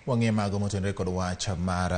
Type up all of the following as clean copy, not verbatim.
Wang'e mago motenore kod wach mar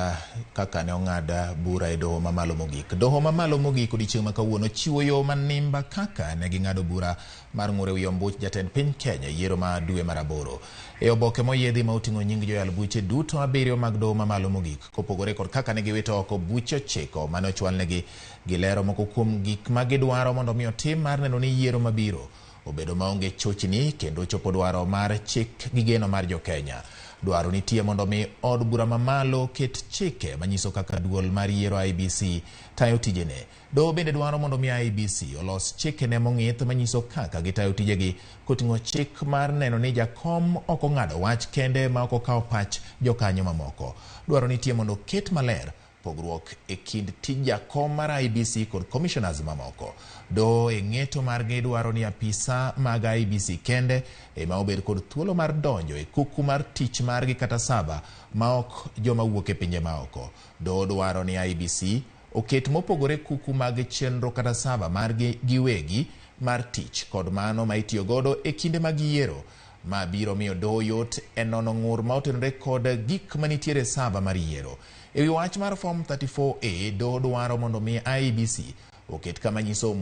kaka ne ong'ad bura e doho mamalo mogik. Doho mamalo mogik odiechieng' ma kawuono chiwo yo manimba kaka ne ging'ado bura mar ng'ur e wi ombuch jatend piny Kenya e yiero ma dwe mar aboro. E oboke moyiedhi ma oting'o nying joyal buche duto abiriyo mag doho mamalo mogik, kopogore kod kaka ne giwito oko buche ochiko mane ochwalnegi, gilero moko kuom gik ma gidwaro mondo mi otim mar neno ni yiero mabiro obedo maonge chochni kendo chopo dwaro mar chik gi geno mar jo-Kenya. Dwaro nitie mondo mi od bura mamalo ket chike manyiso kaka duol mar yiero IEBC tayo tijene. Doho bende dwaro mondo mi IEBC olos chikene mong'ith manyiso kaka gitayo tijegi koting'o chik mar neno ni jakom ok ong'ado wach kende ma ok okawo pach jokanyo mamoko. Dwaro nitie mondo oket maler pogruok e kind tij jakom mar IEBC kod commissioners mamoko. Doho e ng'eto margi dwaro ni apisa mag IEBC kende ema obed kod thuolo mar donjo e kuku mar tich margi kata saba ma ok joma wuok e pinje maoko. Doho dwaro ni IEBC oket mopogore kuku mag chenro kata saba margi giwegi mar tich kod mano ma itiyo godo e kinde mag yiero ma biro miyo doho yot e nono ng'ur ma otenore kod gik manitiere e saba mar yiero. E wi wach mar Form 34A, doho dwaro mondo mi IEBC oket kama nyiso,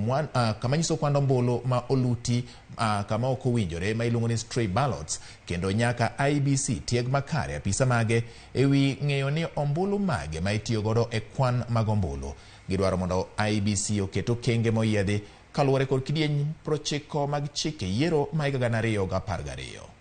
kama nyiso kwand ombulu ma oluti kama ok owinjore ma iluongo ni stray ballots kendo nyaka IEBC tieg makare apisa mage e wi ng'eyo ni ombulu mage ma itiyo godo e kwan mag ombulu. Gidwaro mondo IEBC oket okenge moyiedhi kaluwore kod kidieny 90 mag chike yiero ma higa 2012.